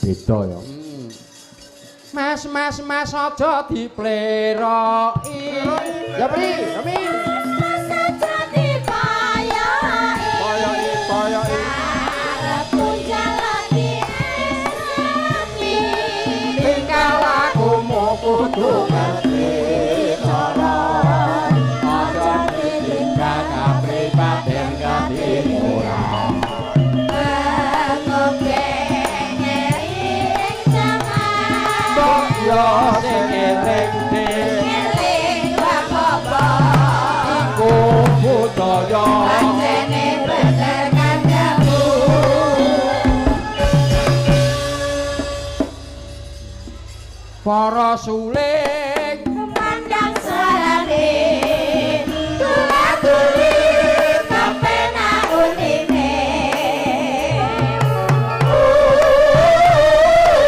Beda ya. Mas mas mas aja dipleroki. Ya Pri, Amin. Mas aja dipayoki. Payoki, payoki. Arepku njaluk diesemi. Tingkah lakumu kudu ngerti cara. Aja ditinggal kapribaden katimuran. Yo sing eling Eling bapak iku budaya pancene bener kandamu. Para suling Kemandang suarane tula-tuli kepenak unine.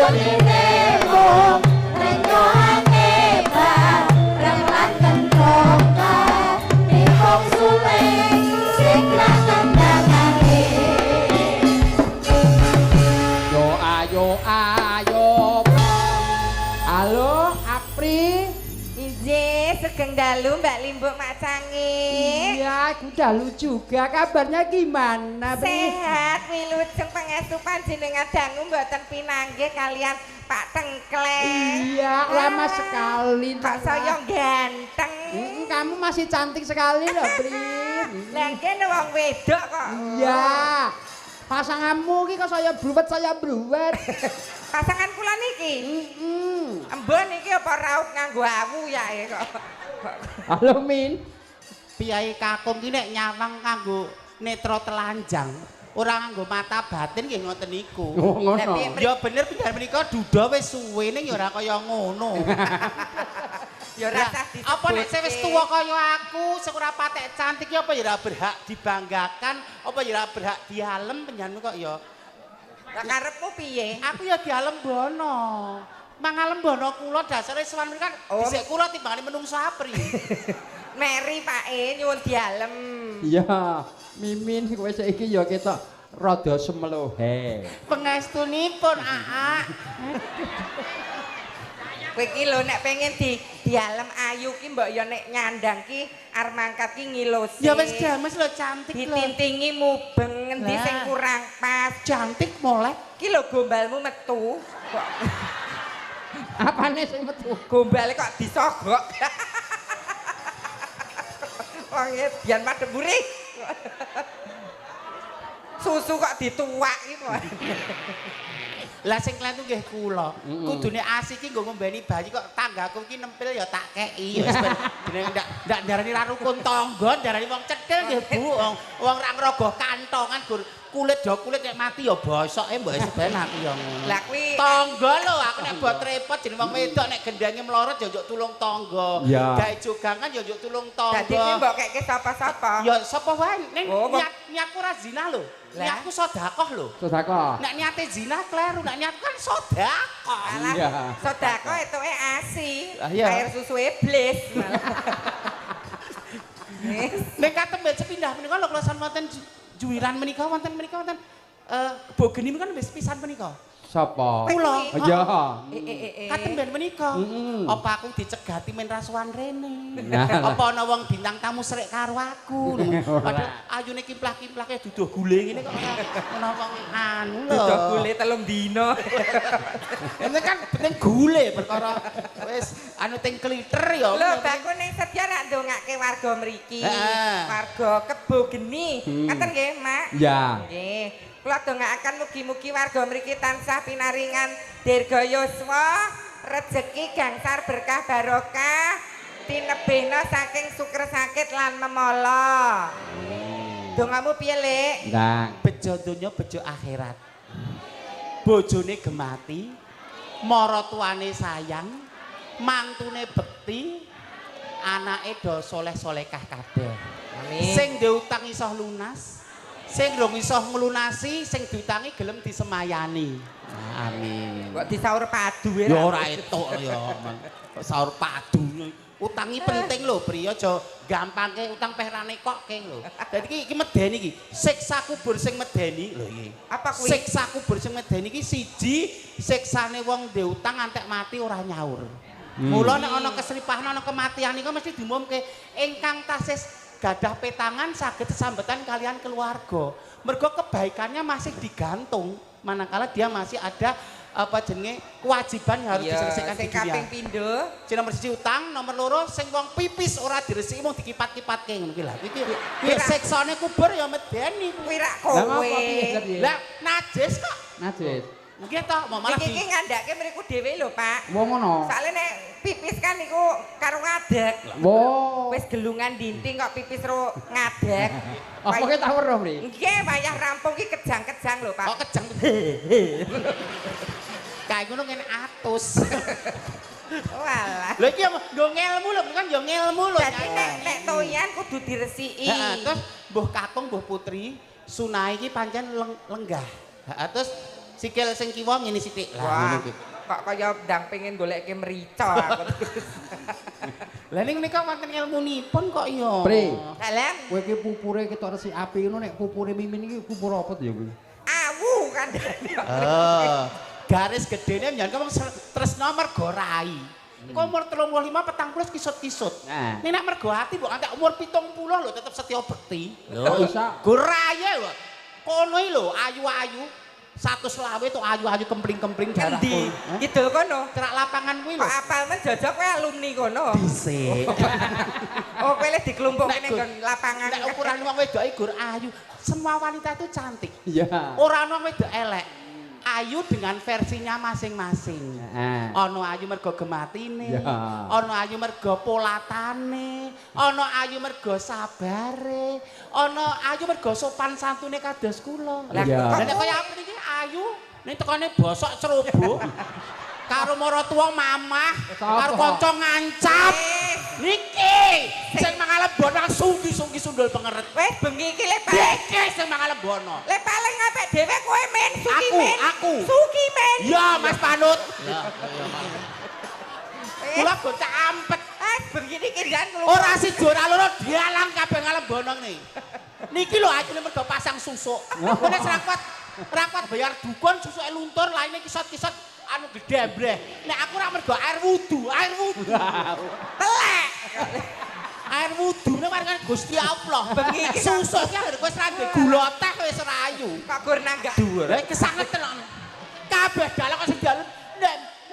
Unine mung renyohake bareng lan kenthong ketipung suling sing rak kendangane. Yo ayo ayo. Halo Apri. Injih, sugeng dalu Mbak Limbuk Mak Cangi. Iya, aku dalu juga. Kabarnya gimana, Pri? Sehat, wilujeng pangestu panjenengan dangu mboten pinanggih kalian Pak Tengkleng. Iya, lama sekali. Kok saya ganteng. Kamu masih cantik sekali loh, Pri. Lah kene wong wedok kok. Iya. Pasanganmu ki kok saya bruwet, saya bruwet. Pasangan kula niki. Embo niki apa raup nganggo awu ya kok. Halo Min. Piyai kakung ki nek nyawang kanggo netra telanjang, ora nganggo mata batin nggih ngoten niku. Oh, ngono. Ya bener pindah menika duda wis suwe ning ya ora kaya ngono. Ya ora usah disebut. Apa nek sing wis tuwa kaya aku, sing ora patek cantik ya apa ya ora berhak dibanggakan, apa ya ora berhak dialem penjenengan kok ya. Lah karepmu piye? Aku ya dialem bono. Mangalem bono kula dasare sowan mriki kan dhisik kula timbangane menungso apri. Meri Pake nyuwun dialem. Iya, Mimin kowe saiki ya ketok rada semlohe. Pangestunipun, Aa. Kowe iki lho nek pengen di dialem ayu ki mbok ya nek nyandang ki arep mangkat ki ngilosi. Ya wis dames lho cantik lho. Ditintingi mubeng ngendi sing kurang pas. Cantik molek. Ki lho gombalmu metu. Kok apane sing metu? Gombale kok disogok. Wong biyen madhep mburi. Susu kok dituwak iki kok. Lah sing klentu nggih kula. Kudune asik iki nggo ngombeni bayi kok tanggaku iki nempel ya tak keki. Ya wis ben ndak ndarani ra rukun tangga, ndarani wong cethil nggih Bu. Wong ra ngrogoh kantongan gur kulit do kulit nek mati ya bosoke mbok wis ben aku ya ngono. Lah kuwi tangga lho aku nek bot repot jeneng wong wedok nek gendange mlorot ya njuk tulung tangga. Gawe jogangan ya njuk tulung tangga. Dadi kuwi mbok keke sapa-sapa? Ya sapa wae ning niatku ora zina lho. Niatku sedekah lho. Sedekah. Nek niate zina kleru, nek niatku kan sedekah. Alah, sedekah etuke asi. Air susu iblis. Ning katembe sepindah menika lho kula wonten juwiran menika wonten menika wonten Kebo Geni menika wis pisan menika. Sapa? Kula. Iya. Katemben menika. Apa aku dicegati men rasuwan rene? Apa ana wong bintang tamu srek karo aku? Padahal ayune kimplah-kimplahke duduh gule ngene kok ora ana wong anu lho. Duduh gule 3 dina. Ini kan penting gule perkara wis anu ting kliter ya. Lho, bakune ning Setya rak ndongake warga mriki. Warga Kebo Geni. Ngaten nggih, Mak? Iya. Nggih. Kula dongaaken mugi-mugi warga mriki tansah pinaringan dirga yuswa, rejeki gangsar berkah barokah, tinebihna saking suker sakit lan memala. Dongamu piye, Lek? Ndang. Bejo donya bejo akhirat. Bojone gemati, maratuwane sayang, mantune bekti, anake do soleh-solehah kabeh. Amin. Sing diutang iso lunas. Sing rong iso nglunasi, sing diutangi gelem disemayani. Amin. Kok disaur padu ya? Ya ora etuk ya. Kok saur padu. Utangi penting lho, Pri, aja gampangke utang peh ra nekokke lho. Dadi iki medeni iki. Siksa kubur sing medeni lho iki. Apa kuwi? Siksa kubur sing medeni iki siji siksane wong ndek utang antek mati ora nyaur. Mula nek ana kesripahan ana kematian niku mesti diumumke ingkang tasih gadah petangan saged sesambetan kalian keluarga. Mergo kebaikannya masih digantung manakala dia masih ada apa jenenge kewajiban yang harus diselesaikan di dunia. Sing kaping pindho, sing nomor 1 utang, nomor 2 sing wong pipis ora diresiki mung dikipat-kipatke ngono kuwi lha. Iki kuwi siksane kubur ya medeni kuwi rak kowe. Lah najis kok. Najis. Nggih to, malah iki ngandhake mriku dhewe lho, Pak. Wong ngono. Soale nek pipis kan niku karo ngadeg. Wo. Wis gelungan dinting kok pipis ro ngadeg. Apa kowe tak weruh, Pri? Nggih, wayah rampung ki kejang-kejang lho, Pak. Kok kejang. Kae ngono ngene atus. Walah. Lha iki nggo ngelmu lho, kan yo ngelmu lho. Dadi nek toyan kudu diresiki. Heeh, terus mbuh kakung mbuh putri, sunah iki pancen lenggah. Heeh, terus sikil sing kiwa ngene sithik. Lah ngono iki. Kok kaya ndang pengen goleke merica aku terus. Lah ning nika wonten ngelmunipun kok ya. Pri. Dalem. Kowe iki pupure ketok resik api ngono nek pupure Mimin iki pupur apa to ya kuwi? Awu kandhane. Oh. Garis gedene nyen wong tresna mergo rai. Engko umur 35 40 kisut-kisut. Nek nek mergo ati mbok antek umur 70 lho tetep setya bekti. Lho iso. Go raye lho. Kono iki lho ayu-ayu. 125 tuh ayu-ayu kempling-kempling darah. Endi? Kidul kono. Cerak lapangan kuwi lho. Kok apal men jajak kowe alumni kono. Dhisik. Oh, kowe le diklumpuk ning nggon lapangan. Nek ukuran wong wedok iki gur ayu. Semua wanita itu cantik. Iya. Ora ono wedok elek. Ayu dengan versinya masing-masing. Ono ayu mergo gematine, ono ayu mergo polatane, ono ayu mergo sabare, ono ayu mergo sopan santune kados kula. Lah nek kaya aku niki ayu ning tekane bosok ceroboh. Karo maratuwa mamah, karo kanca ngancap. Niki sing mangalembono sunggi-sunggi sundul pengeret. Wis bengi iki le paling. Niki sing mangalembono. Le paling apik dhewe kowe men suki men. Aku. Suki men. Ya Mas Panut. Ya. Kula bocah ampet. Ah bengi iki jan kula. Ora siji ora loro dialang kabeh ngalembono ngene. Niki lho ajine mergo pasang susuk. Nek ra kuat bayar dukun susuke luntur laine kisot-kisot. Anu gede breh. Nek aku ora mergo air wudu, air wudu. Telek. Air wudune marang Gusti Allah. Bengi iki susuk iki anggere kowe ora ndek gula teh wis ora ayu. Kok gur nanggak dhuwur. Lah kesangeten kok. Kabeh dalan kok sing dalan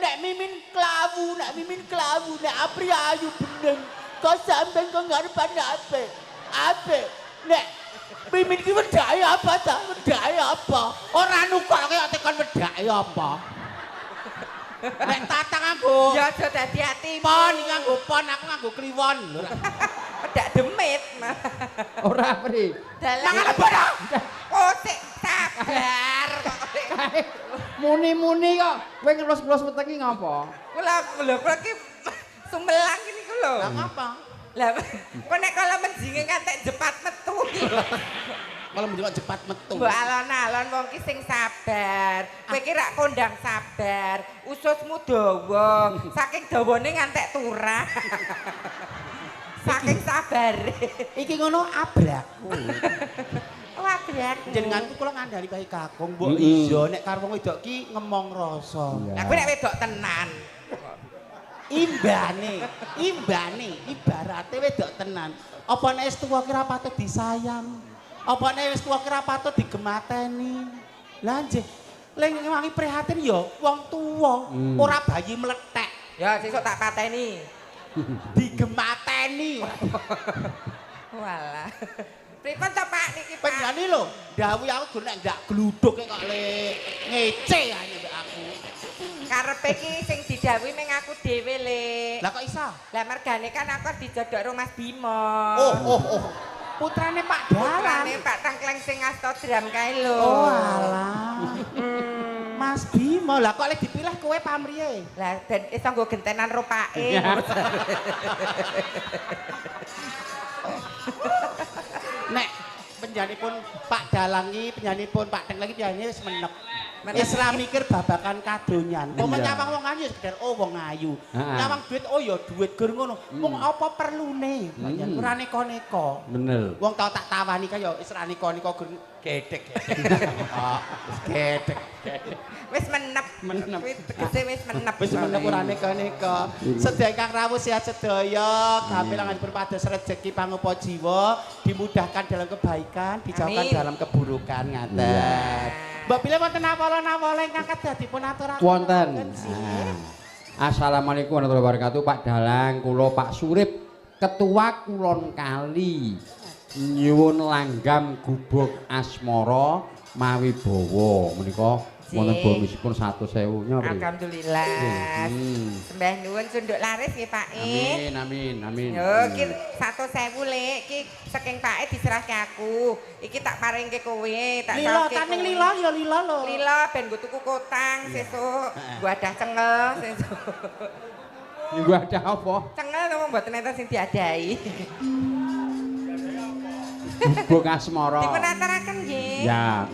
nek Mimin klawu, nek Mimin klawu, nek Apri ayu beneng. Kok sampean kok ngarepan apik. Apik. Nek Mimin ki wedake apa ta? Wedake apa? Ora nukokke kok tekon wedake apa. Nek tatang nganggo ya aja dadi ati pon nganggo pon aku nganggo kliwon lho. Pedak demit. Ora Pri. Dalan kok sik sabar kok. Muni-muni kok kowe ngelus-ngelus wetenge ngopo? Kula lho kula ki sumelang niku lho. Lah ngapa? Lah kok nek kala menjinge ngantek jepat metu. Malah menjengok jepat metu. Mbok alon-alon wong ki sing sabar. Kowe ki rak kondang sabar. Ususmu dawa. Saking dawane ngantek turah. Saking sabare. Iki ngono abrakku. Oh abrak. Jenenganku kula ngandani bae kakung mbok iya nek karo wong wedok ki ngemong rasa. Lah kowe nek wedok tenan. Imbane, imbane ibarate wedok tenan. Apa nek wis tuwa ki ra patut disayang. Apa nek wis tuwa ki ra patut digemateni. Lah nggih, le ngewangi prihatin ya wong tuwa, ora bayi mlethek. Ya sesuk tak pateni. Digemateni. Walah. Pripun to Pak niki Pak? Penjane lho, dawuh aku gur nek ndak gluduk kok le ngece ae mbek aku. Karepe iki sing didhawuhi meng aku dhewe le. Lah kok iso? Lah mergane kan aku dijodhok karo Mas Bimo. Oh oh oh. Putrane Pak Dalang. Putrane Pak Tangkleng sing asta dram kae lho. Oh alah. Mas Bimo, lah kok lek dipilih kowe pamriye? Lah ben iso nggo gentenan ro pake. Nek penjanipun Pak Dalang iki, penjanipun Pak Tengkleng iki penjane wis menep. Wis ra mikir babakan kadonyan. Pomo nyawang wong ayu sekedar oh wong ayu. Nyawang duit oh ya duit gur ngono. Wong apa perlune? Pancen ora neko-neko. Bener. Wong tau tak tawani kaya wis ra neko-neko gur gedhek-gedhek. Ah, wis gedhek. Wis menep. Menep. Tegese wis menep. Wis menep ora neko-neko. Sedaya ingkang rawuh sehat sedaya, gamelan berpados rejeki pangupa jiwa, dimudahkan dalam kebaikan, dijauhkan dalam keburukan ngaten. Mbok bilih wonten nawala-nawala ingkang kedah dipun aturaken. Wonten. Assalamualaikum warahmatullahi wabarakatuh. Pak Dalang, kula Pak Surip, Ketua Kulon Kali. Nyuwun langgam gubuk asmara mawi bawa menika wonten bonusipun 100.000 nya. Alhamdulillah. Sembah nuwun sunduk laris nggih Pak E. Amin amin amin. Yo iki 100.000 Lek, iki saking Pak E diserahke aku. Iki tak paringke kowe, tak lila taning lila ya lila lho. Lila ben nggo tuku kotang sesuk, nggo adah cengel sesuk. Nggo adah apa? Cengel napa mboten enten sing diadahi. Gubuk asmara. Dipun aturaken nggih. Ya,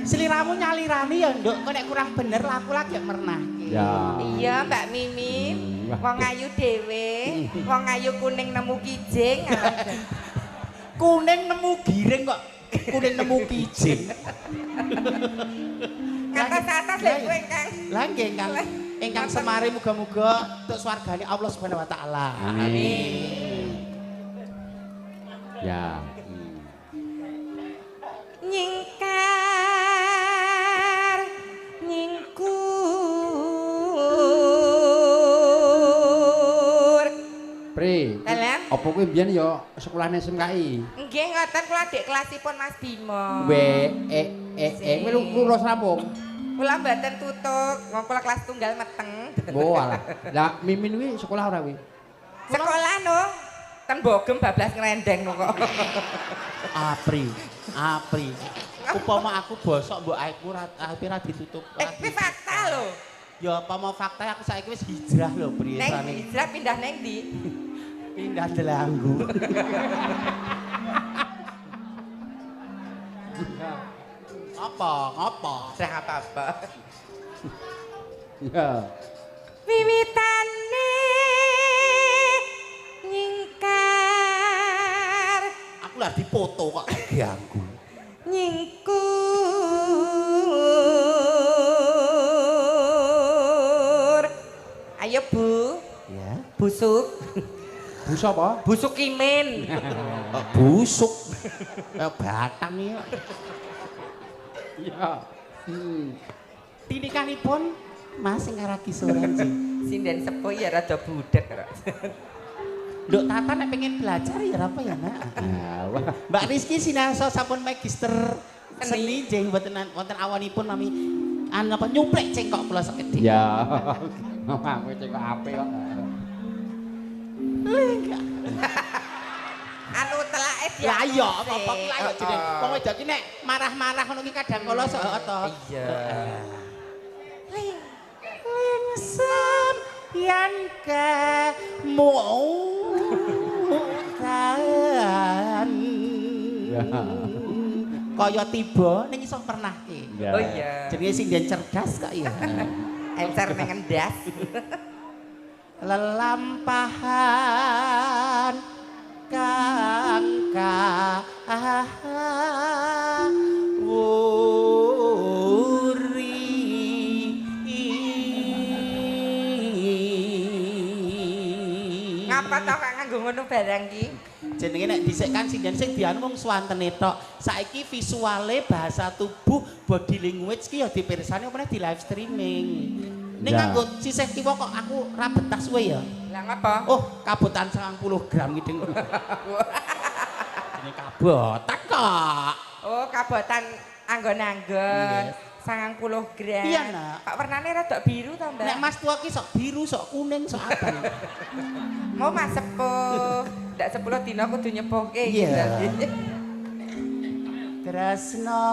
Sliramu nyalirani ya, Nduk. Kok nek kurang bener laku lagi mernahke. Ya. Iya, Mbak Mimi. Wong ayu dhewe, wong ayu kuning nemu kijing. Kuning nemu giring kok. Kuning nemu kijing. Ngatos-atos lho kowe, Kang. Lah nggih, Kang. Ingkang semare muga-muga entuk swargane Allah Subhanahu wa taala. Amin. Ya. Nyingkar nyingkur. Pri, apa kuwi mbiyen ya sekolahne SMKI? Nggih ngoten kula adik kelasipun Mas Bimo. W E E E kuwi lulus rampung. Kula mboten tutuk, wong kula kelas tunggal meteng. Oh alah. Lah Mimin kuwi sekolah ora kuwi? Sekolah no. Ten Bogem bablas ngrendeng no kok. Apri, Apri. Upama aku bosok mbok aibku ra ape ra ditutup. Kuwi fakta lho. Ya upama fakta aku saiki wis hijrah lho, Pri. Neng hijrah pindah neng ndi? Pindah Delanggu. Apa? Apa? Ora apa-apa. Ya. Wiwitane nyingkar. Aku lah dipoto kok ganggu. Nyingkur. Ayo Bu. Ya. Busuk. Busuk apa? Busuk kimin. Busuk. Batang iki. Iya. Tinikanipun Mas sing karaki sore nggih. Sinden sepuh ya rada budhek kok. Nduk Tata nek pengen belajar ya apa ya, Nak? Mbak Rizky sinaso sampun magister seni nggih mboten wonten awanipun mami anu apa nyuplek cengkok kula sekedhik. Ya. Mamamu cengkok apik kok. Anu telake dia. Lah iya apa-apa ki lah ya jeneng. Wong wedok ki nek marah-marah ngono ki kadang kala sok to. Iya. Lingsem yen kemu udan. Kaya tiba ning iso pernahke. Oh iya. Jenenge sinden cerdas kok ya. Encer ning endas. Lelampahan kang kawuri. Ngapa to kok nganggo ngono barang ki? Jenenge nek dhisik kan sinden sing dianu wong suwantene tok. Saiki visuale bahasa tubuh, body language ki ya dipirsani apa di live streaming. Ning nganggo sisih kiwa kok aku ra betah suwe ya. Lah ngapa? Oh, kabotan 90 gram iki ding. Jenenge kabotan kok. Oh, kabotan anggon-anggon. 90 gram. Iya, Nak. Kok warnane rada biru to, Mbak? Nek Mas tua ki sok biru, sok kuning, sok abang. Mau Mas sepuh. Ndak 10 dina kudu nyepuhke iki. Iya. Tresna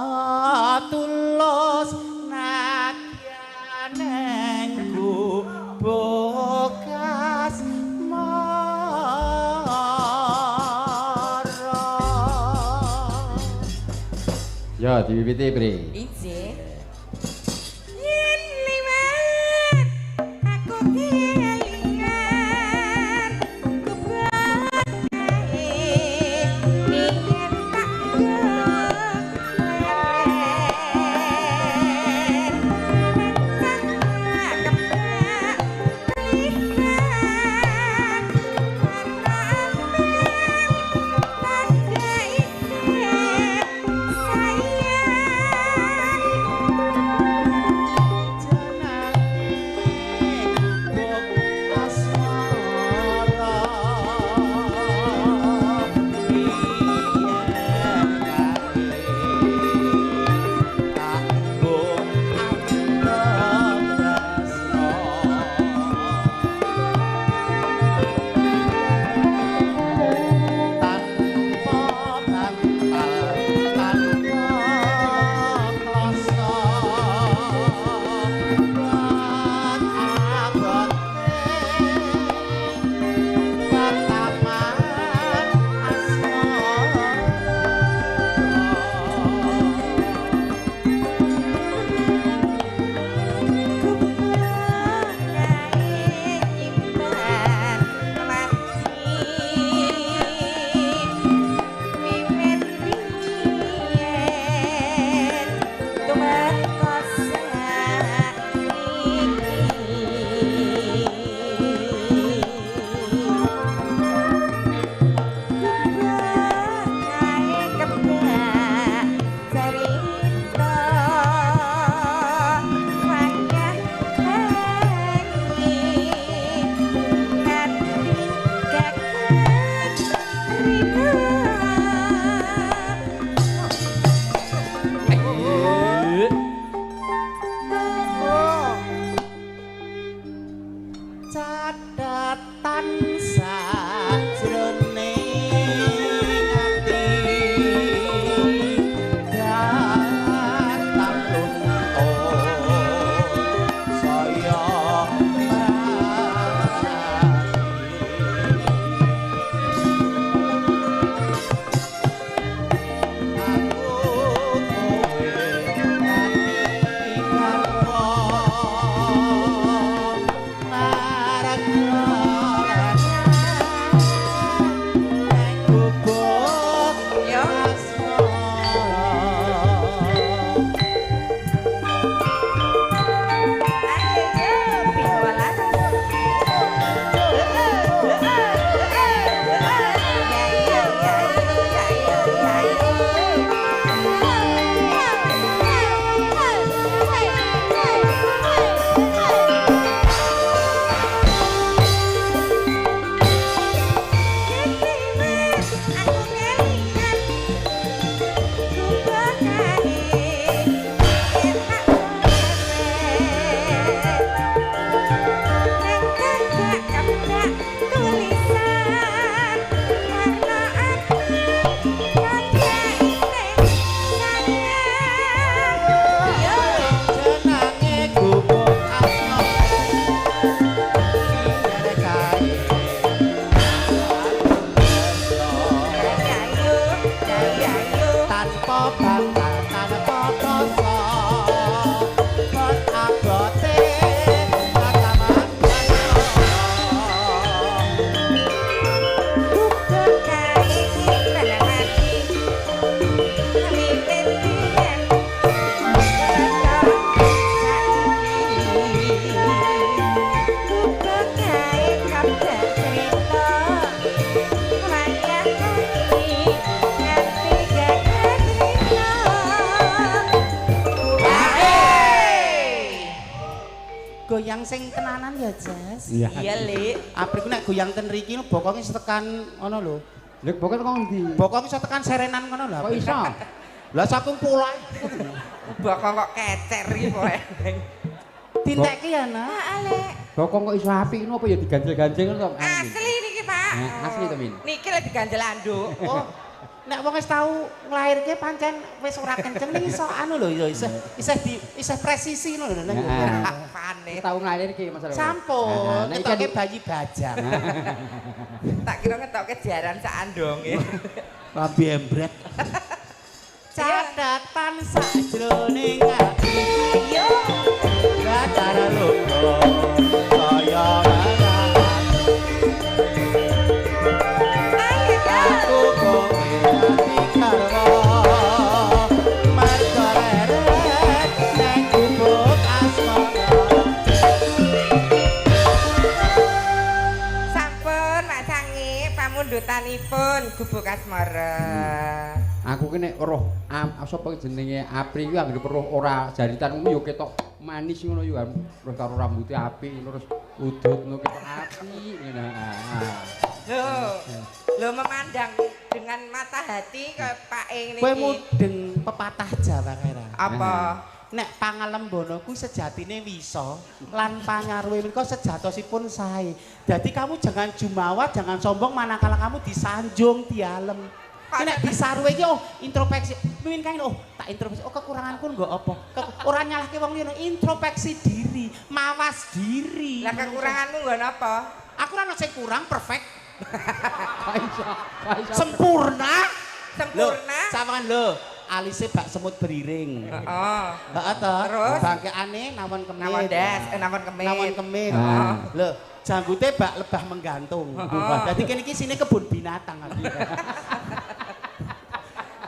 tulus nadyan nengku bokas mara. Ya diwiwiti, Pri. Ije. Goyang sing tenanan ya, Jas. Iya, Lik. Apri ku nek goyang ten riki bokonge iso tekan ngono lho. Lha bokonge kok ndi? Bokonge iso tekan serenan ngono lho. Kok iso? Lah saking polahe. Bokong kok kecer iki pokoke. Dintekke ya, Nak. Heeh, Lek. Bokong kok iso apik ngono apa ya diganjel-ganjel ngono to? Asli niki, Pak. Asli to, Min. Niki lek diganjel anduk. Oh. Nek wong wis tau nglairke pancen wis ora kenceng ning iso anu lho ya isih di isih presisi ngono lho. Apane? Tau nglairke masalah. Sampun, ngetoke bayi bajang. Tak kira ngetoke jaran sak andonge. Lambe embret. Catatan sajroning ati. Yo. Batara loro kaya Pangundutanipun Gubuk Asmara. Aku ki nek roh sapa jenenge Apri kuwi anggere roh ora jaritan ngono ya ketok manis ngono ya roh karo rambuté apik terus udut ngono ketok apik ngono. Lho, lho memandang dengan mata hati kaya Pak E ngene iki. Kowe mudeng pepatah Jawa kae ra? Apa? Nek pangalembono kuwi sejatine wisa lan pangaruhe menika sejatosipun sae. Dadi kamu jangan jumawa, jangan sombong manakala kamu disanjung dialem. Nek disaruwe iki oh introspeksi. Mimin kae oh tak introspeksi. Oh kekuranganku nggo apa? Ora nyalahke wong liya, introspeksi diri, mawas diri. Lah kekuranganmu nggo napa? Aku ora ono sing kurang, perfect. Kok iso? Sempurna. Sempurna. Sawangan lho. Alise bak semut beriring. Heeh. Heeh to. Terus bangkeane nawon kemit. Nawon das, nawon kemit. Nawon kemit. Heeh. Lho, janggute bak lebah menggantung. Dadi kene iki sine kebun binatang.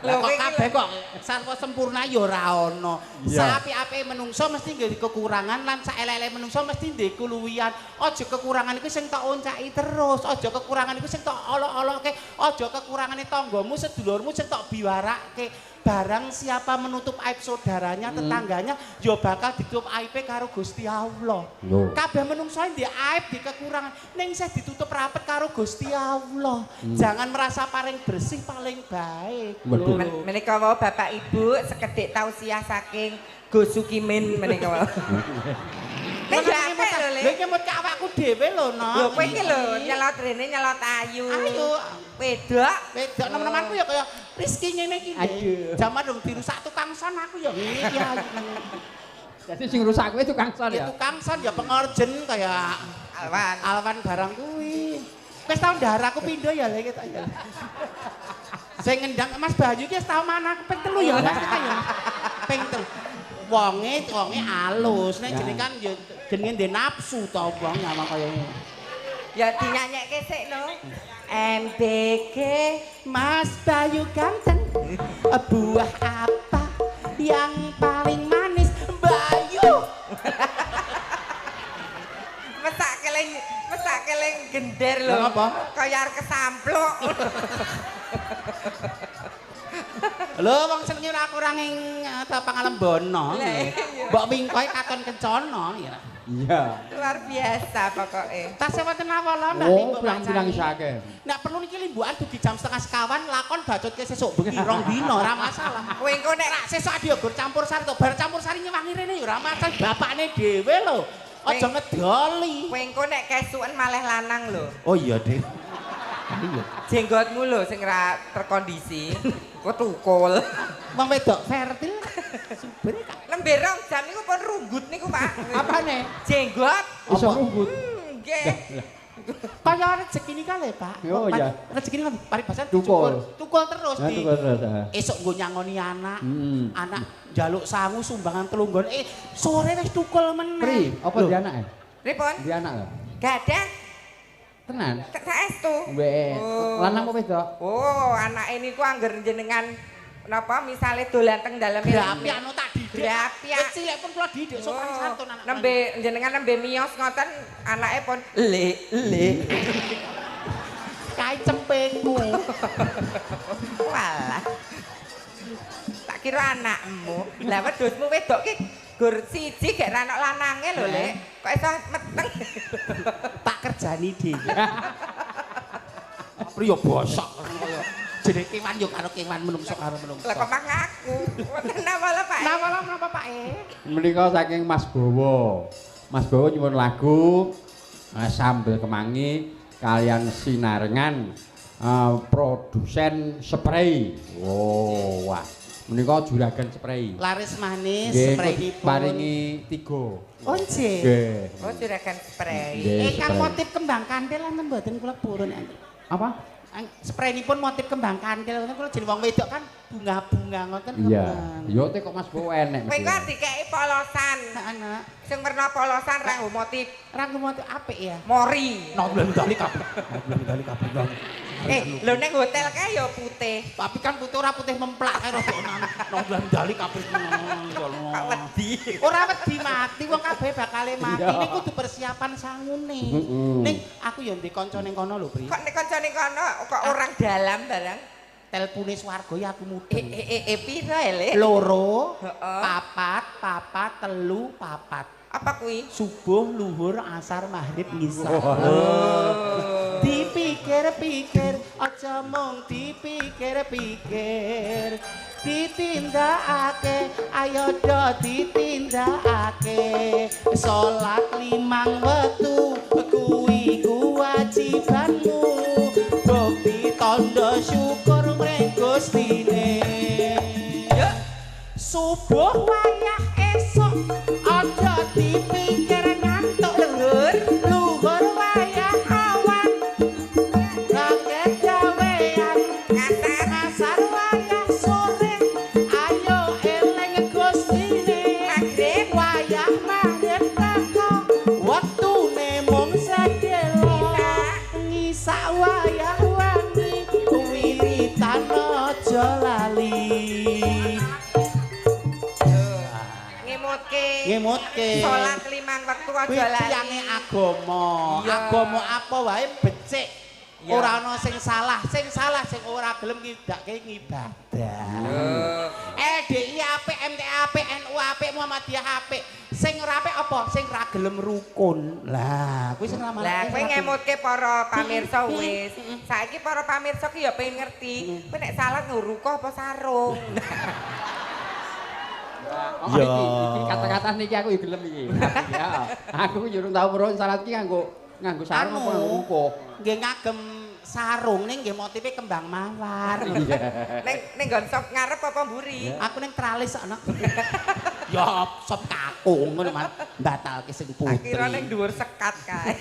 Lho kok kabeh kok sarwa sempurna ya ora ana. Saapik-apike menungso mesti nggih kekurangan lan saelek-eleke menungso mesti ndek kuluwihan. Aja kekurangan iku sing tok oncaki terus, aja kekurangan iku sing tok olok-olokke, aja kekurangane tanggamu, sedulurmu sing tok biwarake. Barang siapa menutup aib saudaranya, tetangganya, ya bakal ditutup aibe karo Gusti Allah. Kabeh menungso ndek aib, ndek kekurangan, ning isih ditutup rapet karo Gusti Allah. Jangan merasa paling bersih, paling baik. Menika wau Bapak Ibu sekedhik tausiah saking Gus Sukimin menika wau. Nek apik lho, Lek. Lha iki mut awakku dhewe lho, Nok. Lho kowe iki lho nyelot rene nyelot ayu. Ayu. Wedok. Wedok nemen-nemenku ya kaya Rizky ngene iki. Aduh. Jaman dong dirusak tukang son aku ya ngene iki ayu. Dadi sing rusak kowe tukang son ya. Ya tukang son ya pengorjen kaya Alwan. Alwan barang kuwi. Wis tau ndahar aku pindho ya lek ketok ya. Sing ngendang Mas Bayu iki wis tau mana aku ping 3 ya Mas kita ya. Ping 3. Wonge wonge alus nek jenenge kan ya jenenge ndek nafsu to wong nyawang kaya ngene. Ya dinyanyekke sik no. MBG Mas Bayu ganteng, buah apa yang paling manis? Bayu. Mesak keleng gender lho. Apa? Kaya arep kesampluk. Lho wong senenge ora kurang ing Pangalembono. Mbok wingkoe katon kencana ya. Iya. Luar biasa pokoke. Tasih wonten awala Mbak Oh, Limbuk pirang-pirang Macangi. isih akeh. Nek perlu niki limbukan dugi jam 8.30 lakon bacutke sesuk bengi rong dina ora masalah. Kowe engko nek Nek sesuk adi gur campur sari to bar campur sari nyewangi rene ya ora masalah bapakne dhewe lho. Aja ngedoli. Kowe engko nek kesuken malih lanang lho. Oh iya, Dik. Iya. Jenggotmu lho sing ra terkondisi. Kok tukul. Wong wedok fertil subur kak. Nembe rong jam niku pun runggut niku, Pak. Apane? Jenggot. Iso runggut. Nggih. Kaya rezeki nika lho, Pak. Oh, iya. Rezeki nika paribasan Tukul. Tukul terus Nah, di. tukul terus, ah. Esuk nggo nyangoni anak. Heeh. Anak njaluk sangu sumbangan telunggon. Sore wis tukul meneh. Pri, apa Lho, di anake? Pripun? Di anak lho. Gadah Tenan. saestu. Weh, Oh. lanang apa wedok? Oh, anake niku angger jenengan napa misale dolan teng daleme Grapi anu tak didik. Grapi. Wis cilik pun kula didik sopan santun anak. Nembe jenengan nembe miyos ngoten anake pun le le. Kae cempengku. Walah. Tak kira anakmu. Lah wedhusmu wedok ki gur siji gek ra ono lanange lho, Lek. Kok iso meteng? Tak kerjani dhewe. Apri yo bosok kaya jenenge kewan yo karo kewan menungso karo menungso. Lah kok mah ngaku. Wonten napa lho Pak? Napa lho menapa Pak e? Menika saking Mas Bowo. Mas Bowo nyuwun lagu Sambel Kemangi kalian sinarengan produsen spray. Oh, wah. Menika juragan spray. Laris manis spraynipun. Paringi 3. Oh nggih. Nggih. Oh juragan spray. Ingkang motif kembang kantil enten mboten kula purun. Apa? Spraynipun motif kembang kantil ngoten kula jeneng wong wedok kan bunga-bunga ngoten. Iya. Yo te kok Mas Bowo enek. Kowe kok dikeki polosan. Heeh. Sing werna polosan ra nggo motif. Ra nggo motif apik ya. Mori. Nang dali kabeh. Nang dali kabeh. Lho ning hotel kae ya putih. Tapi kan putih ora putih memplak kae rada nang dali kabeh ngono. Kok wedi. Ora wedi mati wong kabeh bakale mati. Ning kudu persiapan sangune. Ning aku ya ndek kanca ning kono lho, Pri. Kok nek kanca ning kono kok orang dalam barang? Telpune swarga ya aku mudeng. Piro elek? 2 4 4 3 4. Apa kuwi? Subuh, luhur, asar, maghrib, ngisa. Dipikir-pikir, aja mung dipikir-pikir. Ditindakake, ayo do ditindakake. Salat 5 wektu kuwi kewajibanmu. Bukti tandha syukur mring Gustine. Subuh wayah esuk aja dipikir ngantuk luhur, luhur wayah awan rakyat gawean ngasar, ngasar wayah sore ayo eling Gustine. Maghrib wayah maghrib teko wektune mung sedelo ngisak wayah wangi wiritan aja lali. Ngemutke. Salat 5 wektu aja lali. Kuwi agama. Agama apa wae becik. Ora ana sing salah, sing salah sing ora gelem ngidake ngibadah. LDI apik, MT apik, NU apik, Muhammadiyah apik. Sing ora apik apa? Sing ora gelem rukun. Lah, kuwi sing ramal. Lah, kowe ngemutke para pamirsa wis. Saiki para pamirsa ki ya pengen ngerti, kowe nek salat nggo rukuh apa sarung. Oh, iki kata-kata niki aku ya gelem iki. Ya, aku yo urung tau weruh salat iki nganggo sarung apa nganggo rukuh. Nggih ngagem sarung ning nggih motife kembang mawar. Ning nggon sop ngarep apa mburi? Aku ning tralis ana. Ya sop kakung ngono Mas, batalke sing putri. Akira ning dhuwur sekat kae.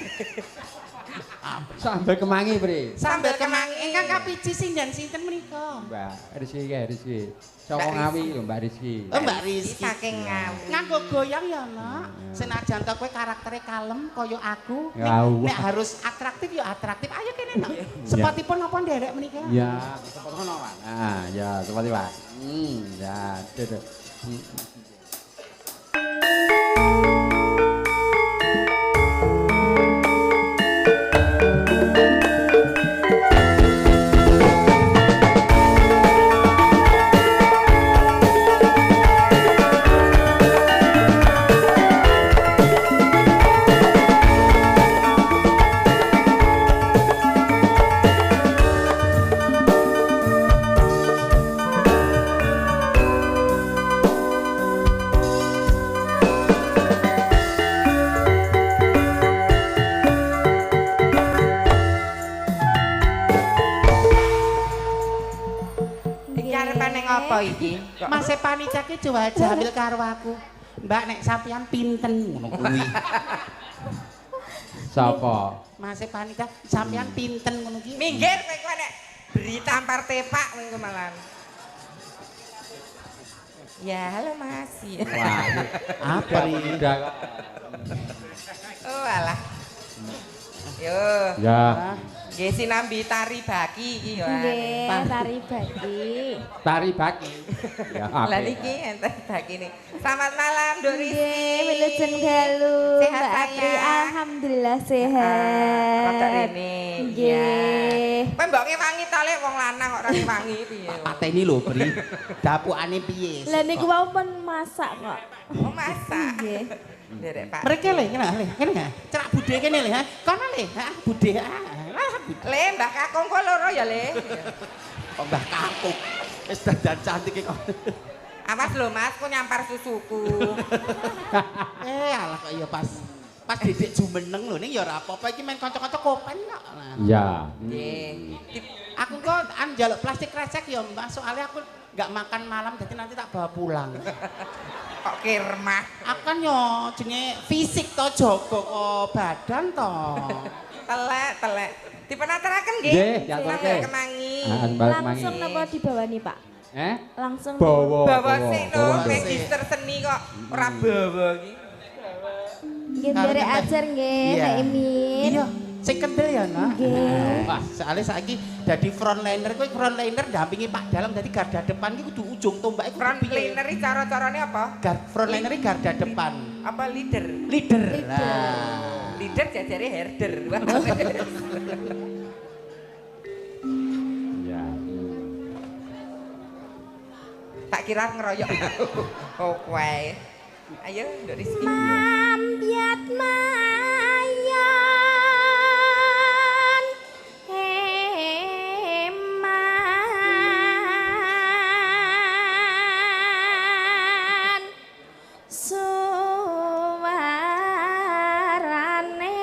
Sambel kemangi, Pri. Sambel kemangi ingkang kapiji sinden sinten menika? Mbak Rizky kae, Rizky. Saka Ngawi lho Mbak Rizky. Oh, Mbak Rizky saking Ngawi. Nganggo goyang ya, Nak. Senajan to kowe karaktere kalem kaya aku, nek harus atraktif ya atraktif. Ayo kene, Nak. Sepatipun napa nderek menika? Ya, sepatu ngono, Pak. Ah, ya, sepati, Pak. Ya, dedek. Mas Panitia ki jual jamil karo aku. Mbak nek sampeyan pinten ngono kuwi. Sapa? Mas Panitia sampeyan pinten ngono ki. Minggir kowe kuwi nek beri tampar tepak kowe malan. Ya, halo Mas. Wah, apa iki? Oh, alah. Yo. Ya. Nggih sinambi tari baki iki ya. Nggih, tari baki. Tari baki. Ya apik. Lah niki enten bakine. Selamat malam Nduk Rizky. Nggih, wilujeng dalu. Sehat Mbak Apri, alhamdulillah sehat. Rada rene. Nggih. Kowe mbok ngewangi ta lek wong lanang kok ora ngewangi piye. Pateni lho, Bri. Dapukane piye? Lah niku wau pun masak kok. Oh, masak. Nggih. Nderek Pak. Mriki le, ngene le, ngene. Cerak budhe kene le, ha. Kono le, ha, budhe. Le, Mbah Kakung kok loro ya, Le. Kok Mbah Kakung. Wis dandan cantik kok. Awas lho Mas, kok nyampar susuku. Alah kok ya pas Dedek jumeneng lho ning ya ora apa-apa iki main kanca-kanca kopen kok. Iya. Nggih. Aku kok an njaluk plastik kresek ya Mbak, soalnya aku enggak makan malam jadi nanti tak bawa pulang. Kok kirmah. Aku kan yo jenenge fisik to jaga kok badan to. Telek, telek. Dipenaturaken nggih. Nggih, diaturke. Kemangi. Langsung napa dibawani, Pak? Langsung bawa. Bawa sik no, register seni kok ora bawa iki. Nggih nderek ajar nggih, Nek Imin. Iya, sing kendel ya, Nak. Nggih. Wah, soalnya saiki dadi frontliner kuwi frontliner ndampingi Pak Dalang dadi garda depan iki kudu ujung tombak iku. Frontliner iki cara-carane apa? Frontliner iki garda depan. Apa leader? Leader. Lah. Leader jajare herder. Iya. Tak kira ngeroyok. Oh, kowe. Ayo, Nduk Rizky. Mambiat mayan eman suwarane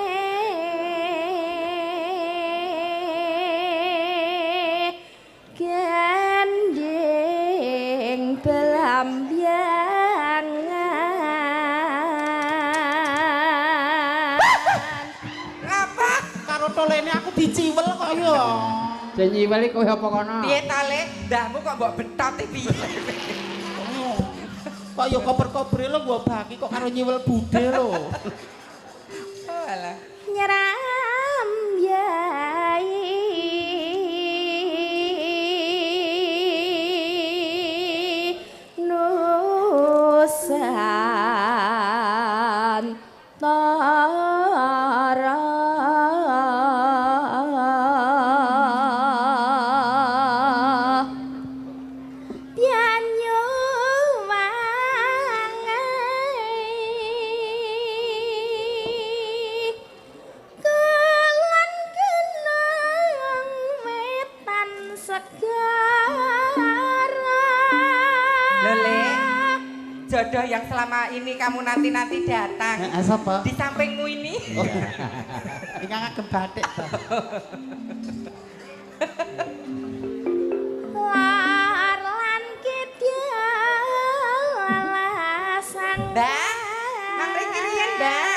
gending belambiangan. Apa? Karo tolene aku diciwel kok ya. Sing nyiwel iki kowe apa kono? Piye ta, Le? Ndahmu kok mbok betot piye? Kok ya koper-kopere lho mbok bagi kok karo nyiwel budhe lho. Oh alah. Nyeram yai Nusantara. Jodoh yang selama ini kamu nanti-nanti datang. Sapa? Di sampingmu ini. Oh. Ingkang agem batik to. Lar lan kidya lalasang. Mbah, nang mriki riyen, Mbah.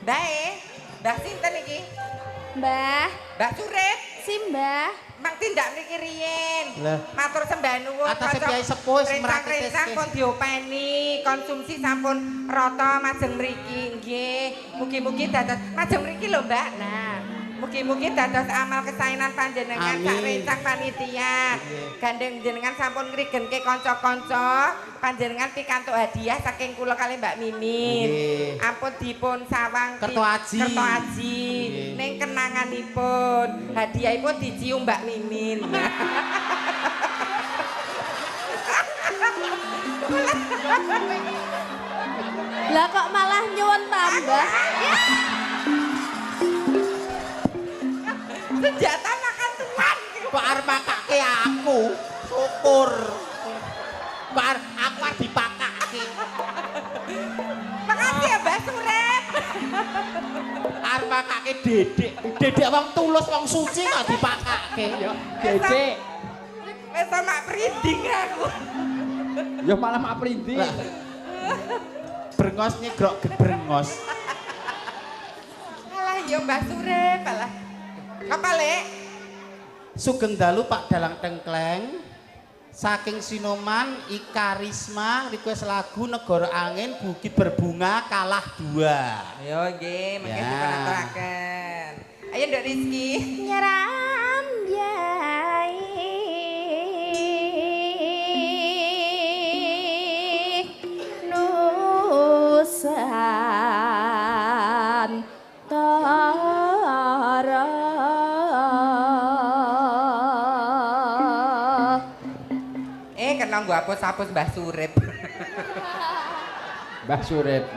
Mbah Mbah sinten iki? Mbah. Mbah Surip. Simbah. Mang tindak mriki riyen. Matur sembah nuwun. Atase kyai sepuh wis mrakete pun diopeni, konsumsi sampun rata majeng mriki nggih. Mugi-mugi dados majeng mriki lho, Mbak. Nah, mugi-mugi dados amal kesaenan panjenengan sak rencang panitia. Gandeng jenengan sampun ngrigenke kanca-kanca, panjenengan pikantuk hadiah saking kula kalih Mbak Mimin. Ampun dipun sawang Kerto Aji. Kerto Aji ning kenanganipun. Hadiahipun dicium Mbak Mimin. Lah kok malah nyuwun tambah? Senjata makan tuan. Kok arep makake aku? Syukur. Kok arep aku arep dipakake. Makasih ya Mbak Surip. Arep makake Dedek. Dedek wong tulus wong suci kok dipakake ya. Dedek. Wis mak prinding aku. Ya malah mak prinding. Brengos nyegrok gebrengos. Alah ya Mbak Surip alah. Apa, Lek? Sugeng dalu Pak Dalang Tengkleng. Saking Sinoman Ika Risma request lagu Negara Angin Bukit Berbunga Kalah Dua. Ayo nggih, mengke dipunaturaken. Ayo Nduk Rizky. Nyeram yai Nusantara. Kena nggo apus-apus Mbah Surip. Mbah Surip.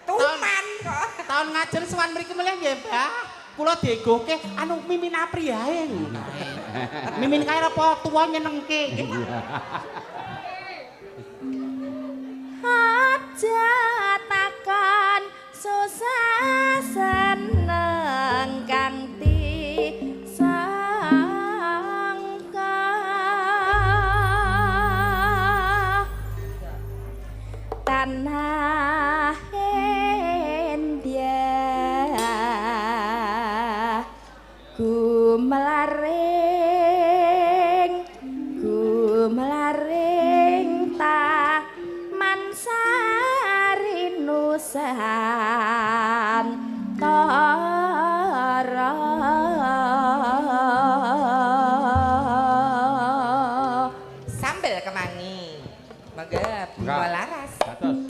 Tuman kok. Tahun ngajeng sowan mriki melih nggih, Mbah. Kula diegohke anu Mimin Apri ae. Mimin kae apa tuwa nyenengke. Aja takon susah seneng kang disangka tanah India gumelaring gumelaring taman sari nusantara. Sambel kemangi. Monggo Bima Laras. Dados.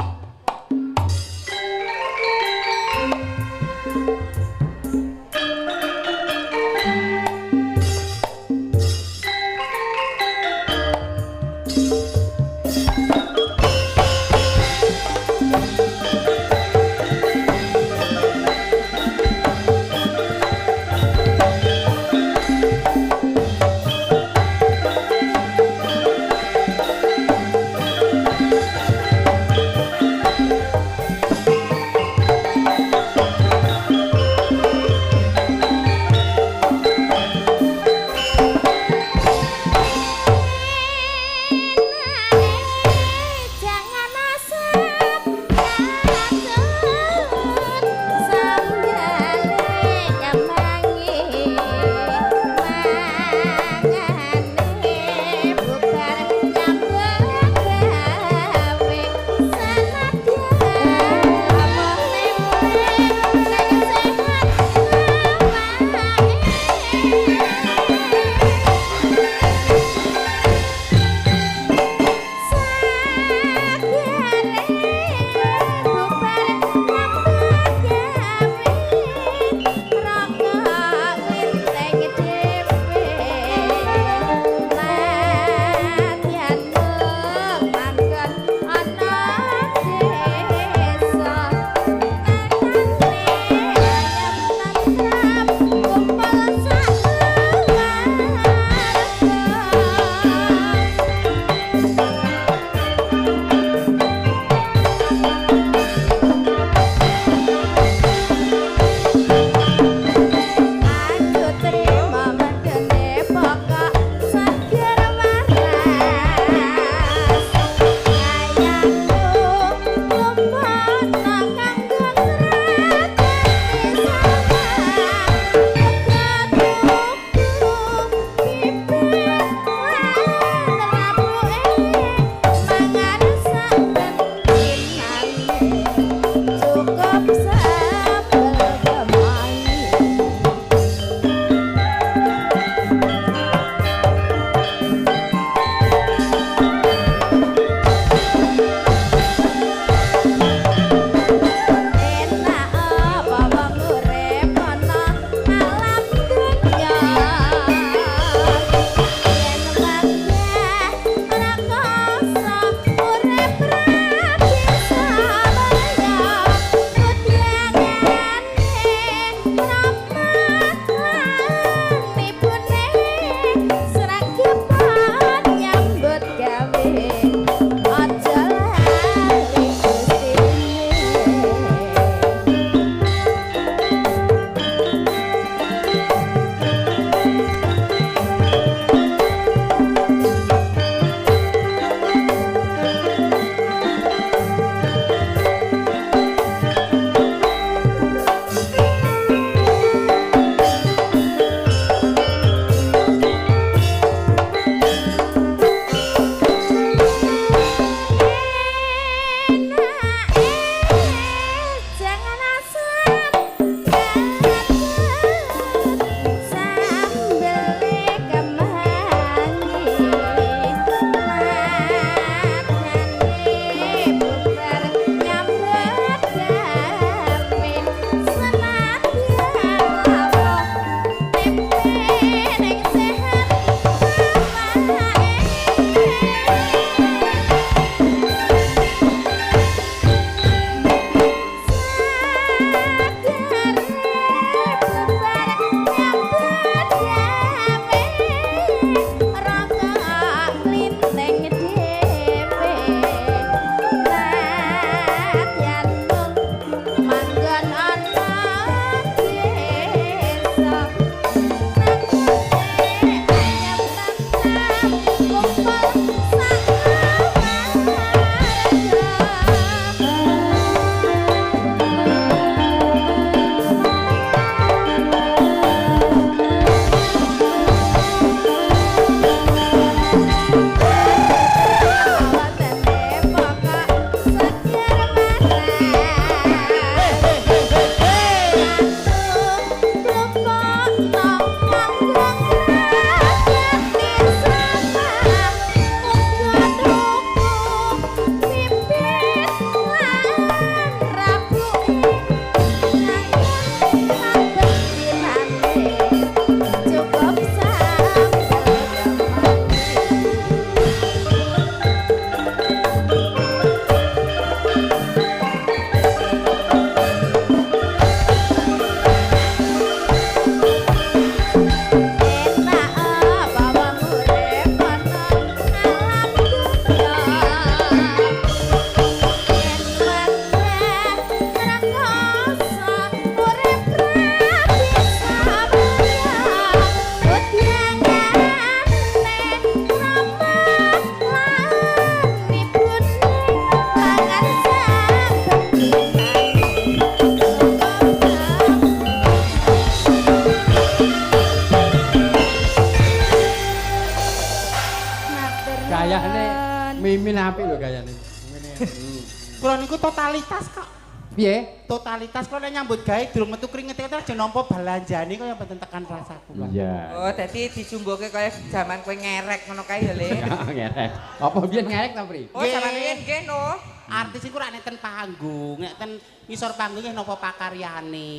Kula niku totalitas kok. Piye? Totalitas kula nek nyambut gawe durung metu kringete aja nampa belanjane kaya mboten tekan rasaku, Pak. Iya. Oh, dadi dijumboke kaya jaman kowe ngerek ngono kae ya, Le. Ngerek. Apa biyen ngerek ta, Pri? Oh, jaman biyen nggih no. Artis iku rak nek ten panggung, nek ten ngisor panggung nggih napa pakaryane.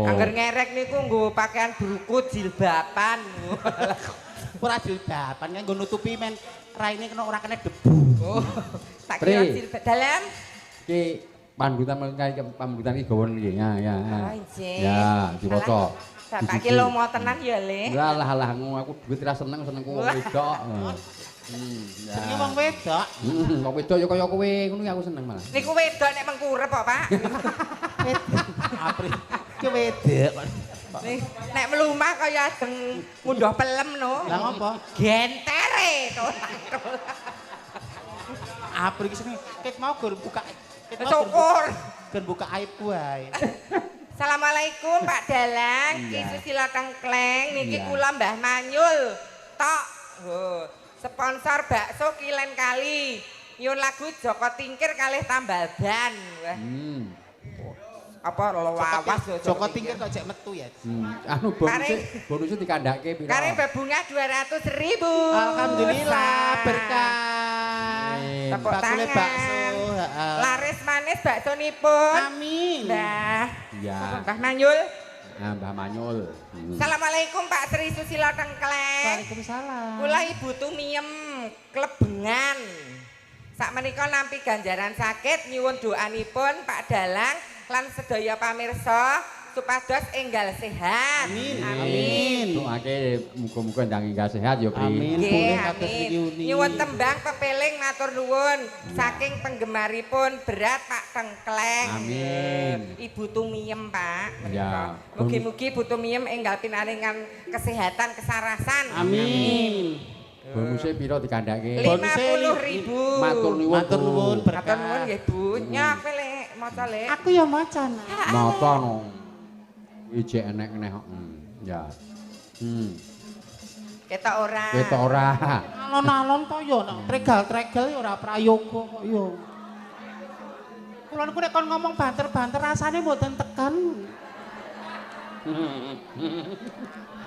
Angger ngerek niku nggo pakaian brukut jilbaban. Ora jilbaban kan nggo nutupi men raine kena ora kena debu. Oh, tak kira jilbab dalam. Ki pandutan pambutan iki gawon iki. Ya, ya. Ya, diwaca. Bapak ki lomo tenan ya, Le. Lah lah aku duit ra seneng, senengku wong wedok. Senenge wong wedok. Wong wedok ya kaya kowe, ngono aku seneng malah. Niku wedok nek mengkurep kok, Pak. Apri ki wedok. Nek mlumah kaya ajeng ngunduh pelem no. Lah ngopo? Gentere to. Apri ki seneng ket mau gur buka syukur. Gur buka aibku wae. Assalamualaikum Pak Dalang, Ki Susilo Tengkleng, niki kula Mbah Manyul. Tok. Sponsor bakso Kilen Kali. Nyuwun lagu Joko Tingkir kalih tambal ban. Apa lawas Joko Tingkir kok jek metu ya. Anu bonusnya dikandhake pira? Kareng bebungah 200.000. Alhamdulillah berkah. Tepuk tangan. Bakso. Laris manis baksonipun. Amin. Mbah. Iya. Mbah Manyul. Nah, Mbah Manyul. Assalamualaikum Pak Sri Susilo Tengkleng. Waalaikumsalam. Kula Ibu Tumiem Klebengan. Sakmenika nampi ganjaran sakit nyuwun doanipun Pak Dalang lan sedaya pamirsa supados enggal sehat. Amin. Amin. Doake muga-muga ndang enggal sehat ya, Pri. Amin. Boleh kados niki. Nyuwun tembang pepeling matur nuwun saking penggemaripun berat Pak Tengkleng. Amin. Ibu Tumiem, Pak. Ya. Mugi-mugi Ibu Tumiem enggal pinaringan kesehatan, kesarasan. Amin. Bonuse pira dikandhake? 50.000. Matur nuwun. Matur nuwun berkah. Matur nuwun nggih, Bu. Nyok le maca le. Aku ya maca. Maca no. Ijek enek-enek kok. Ya. Ketok ora. Ketok ora. Alon-alon to ya nek tregal-tregal ya ora prayoga kok ya. Kula niku nek kon ngomong banter-banter rasane mboten tekan.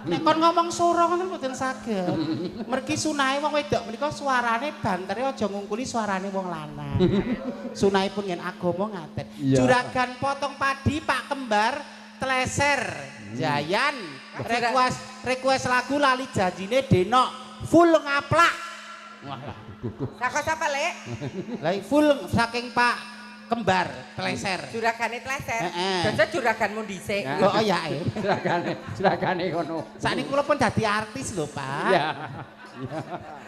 Nek kon ngomong sora ngoten mboten saged. Mergi sunahe wong wedok menika suarane bantere aja ngungkuli suarane wong lanang. Sunahipun ngen agama ngaten. Juragan potong padi Pak Kembar Tleser Jayan request lagu lali janjine Denok full ngaplak. Wah, saka sapa, Lek? Lah full saking Pak Kembar Tleser. Juragane Tleser. Jajal juraganmu dhisik. Oh ya. Juragane kono. Sakniki kula pun dadi artis lho, Pak. Iya.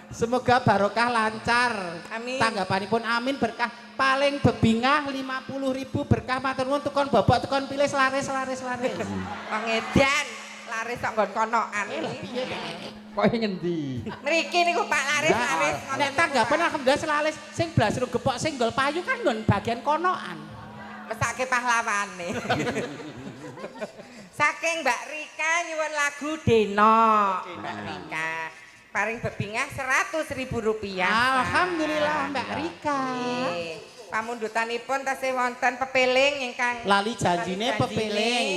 Semoga barokah lancar. Amin. Tanggapanipun amin berkah. Paling bebingah 50.000 berkah matur nuwun tukon bobok tukon pilih laris laris laris. Wong edan laris kok nggon konokan. Piye kok ngendi? Mriki niku Pak laris laris. Nek tanggapan alhamdulillah selaris sing blasru gepok sing nggol payu kan nggon bagian konokan. Mesake pahlawane. Saking Mbak Rika nyuwun lagu Denok. Mbak Rika paring bebingah 100.000 rupiah. Alhamdulillah Mbak Rika. Pamundutanipun tasih wonten pepeling ingkang lali janjine pepeling.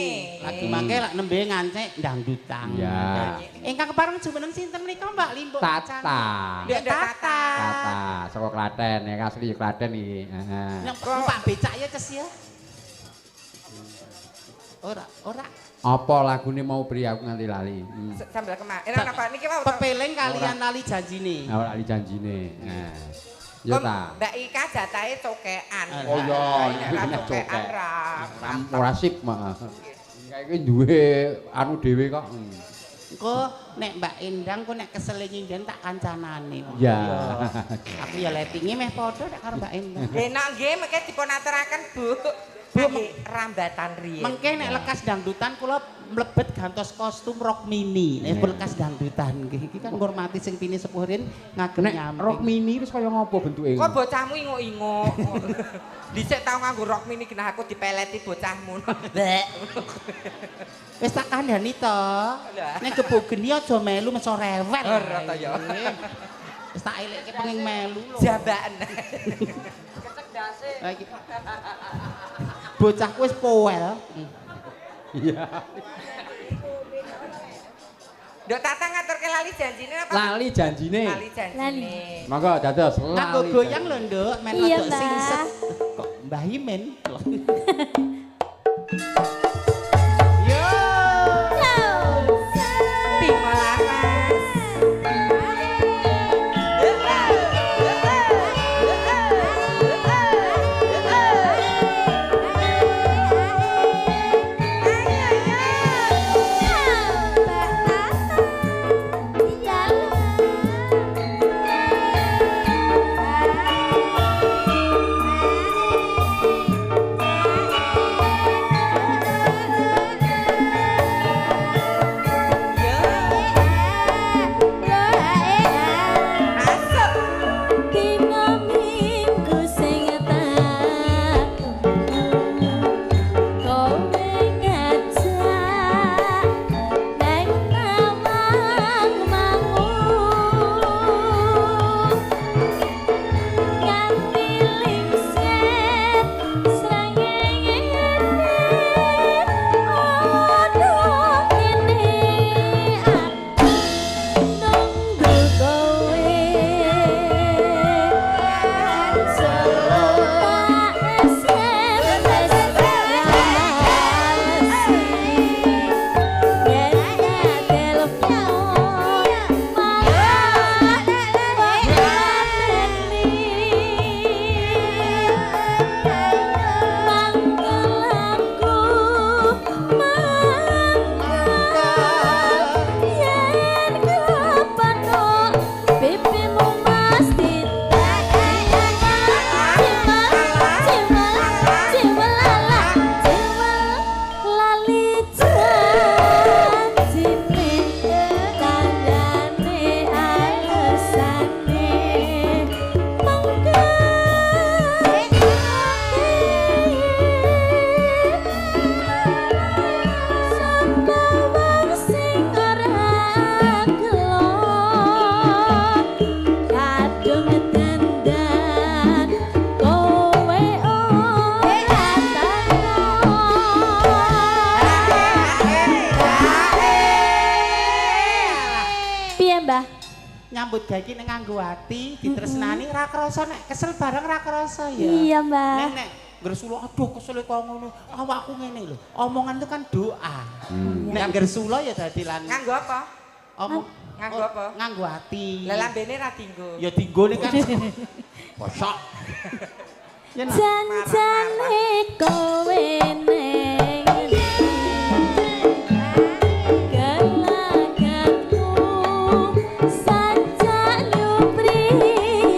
Lagu mangke lak nembe ngancik dangdutan. Ya. Ingkang kepareng jumeneng sinten menika Mbak Limbuk? Tata. Ndek Tata. Tata saka Klaten ya asli Klaten iki. Heeh. Numpak becak ya Ces ya. Ora, ora. Apa lagune mau Pri aku nganti lali. Sambel kemah. Enak napa niki wau pepeling kalian lali janjine. Ora lali janjine. Nah. Ya ta. Mbak Ika jatahe cokean. Oh iya, cokean ra. Ora sip mah. Iki duwe anu dhewe kok. Engko nek Mbak Endang kok nek kesele nyinden tak kancanane. Ya. Aku ya letinge meh padha nek karo Mbak Endang. Enak nggih mengke dipun aturaken Bu. Bu rambatan riyen. Mengke nek lekas dangdutan kula mlebet gantos kostum rok mini. Nek lekas dangdutan nggih iki kan ngurmati sing pini sepuh riyen ngagem nyamping. Rok mini wis kaya ngopo bentuke? Kok bocahmu inguk-inguk. Dhisik tau nganggo rok mini genah aku dipeleti bocahmu. Wis tak kandhani to. Nek kebo geni aja melu meso rewel. Ora ta ya. Wis tak elekke penging melu lho. Jambaken. Lah iki. Bocahku wis powel. Iya. Nduk Tata ngaturke lali janjine apa? Lali janjine. Lali janjine. Monggo dados lali. Nganggo goyang lho, Nduk, men Iya, rada Mbah. singset. Kok Mbah Imin. Yo. Bimo Laras. Masuk. Dina minggu sing tak kowe ngajak nang Tawang Mangu nganti lingset srengenge ana kene aku nunggu kowe. Tak SMS balesi yen telepon malah mateni mangkel aku mangkel yen kepethuk pipimu mesti tak cimal cimal cimal cimal lali janjine kandhane alesane mangkel sapa wong sing ora gelo kadung dandan kowe ora takon. Piye, Mbah? Nyambut gawe iki nek nganggo ati, ditresnani ra krasa nek kesel bareng ra krasa ya. Iya, Mbah. Nek nek ngresula aduh kesel kok ngono. Awakku ngene lho. Omongan itu kan doa. Nek ngresula ya dadi lan Nganggo apa? omong Nganggo apa? Nganggo ati. Lah lambene ra dinggo. Ya dinggo nek kan. Bosok. Ya nak. Janjane kowe ning endi? Gelagatmu sajak nyupriyani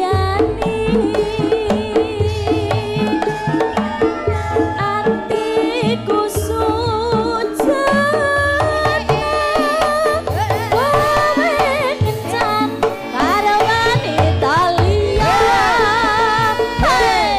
atiku sujud kowe kencan karo wanita liya. Hey!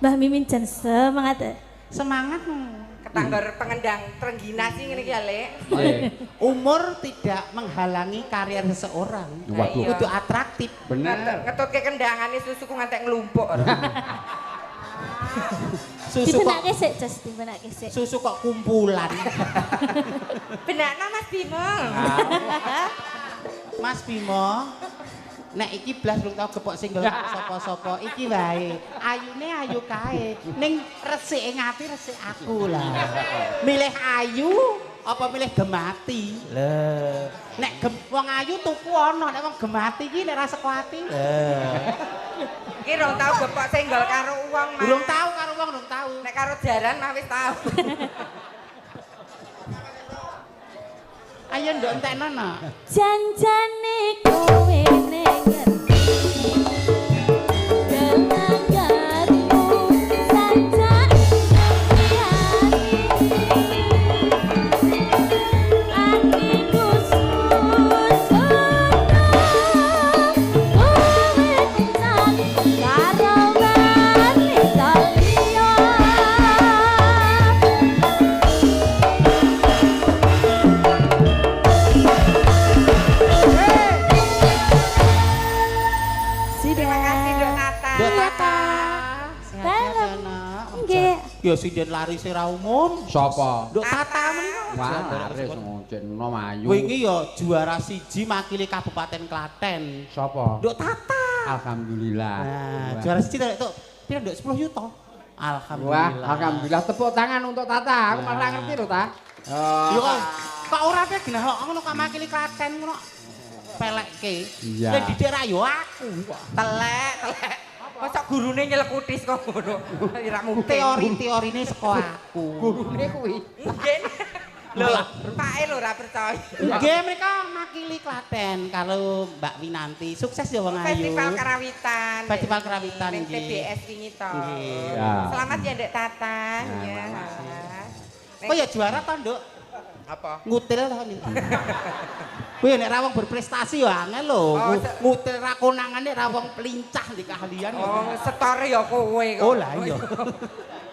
Mbah Mimin jan semangat. Semangat. Ketanggar pengendang trengginas sih ngene iki ya, Lek. Umur tidak menghalangi karier seseorang. Waduh. Kudu atraktif. Bener. Ngetutke kendangane susuku ngantek nglumpuk. Susu kok Dibenake sik, Jos, dibenake sik. Susu kok kumpulan. Benakno Mas Bimo. Mas Bimo. Nek iki blas rung tau gepok single sapa-sapa iki wae. Ayune ayu kae. Ning resike ati resik aku lah. Milih ayu apa milih gemati? Lho. Nek wong ayu tuku ana, nek wong gemati iki nek ra seko ati. Lho. Iki rung tau gepok single karo wong, Mas. Durung tau karo wong, durung tau. Nek karo jaran mah wis tau. Ayo nduk entekno, Nak. Janjane kowe ning ngendi? Gelagatmu sajak ngerti atiku susuna kowe kencan karo wanita liya. Terima kasih Dok Tata. Nduk Tata. Sehat ya, Nak. Nggih. Ya sinden larise ra umum. Sapa? Nduk Tata menika. Wah, laris ngocek nom ayu. Wingi ya juara 1 makili Kabupaten Klaten. Sapa? Nduk Tata. Alhamdulillah. Nah, juara 1 to piro Nduk 10 yuta. Alhamdulillah. Wah, alhamdulillah tepuk tangan untuk Tata. Aku malah ngerti lho, Ta. Ya kok ora pe genah kok ngono kok makili Klaten ngono. Pelekke. Iya. Nek didik ra yo aku. Telek, telek. Mosok gurune nyelekutis kok ngono. Ora mungkin. Teori-teorine saka aku. Gurune kuwi. Nggih. Lho, pake lho ora percaya. Nggih, mereka makili Klaten karo Mbak Winanti. Sukses ya wong ayu. Festival Karawitan. Festival Karawitan ning nggih. TBS wingi to. Nggih. Selamat ya Ndek Tata. Ya. Kok ya juara to, Nduk? Apa? Ngutil to niku. Kuwi nek ra wong berprestasi ya angel lho. Ngutil ra konangane ra wong pelincah di keahlian. Oh, setore ya kowe kok. Oh lah iya.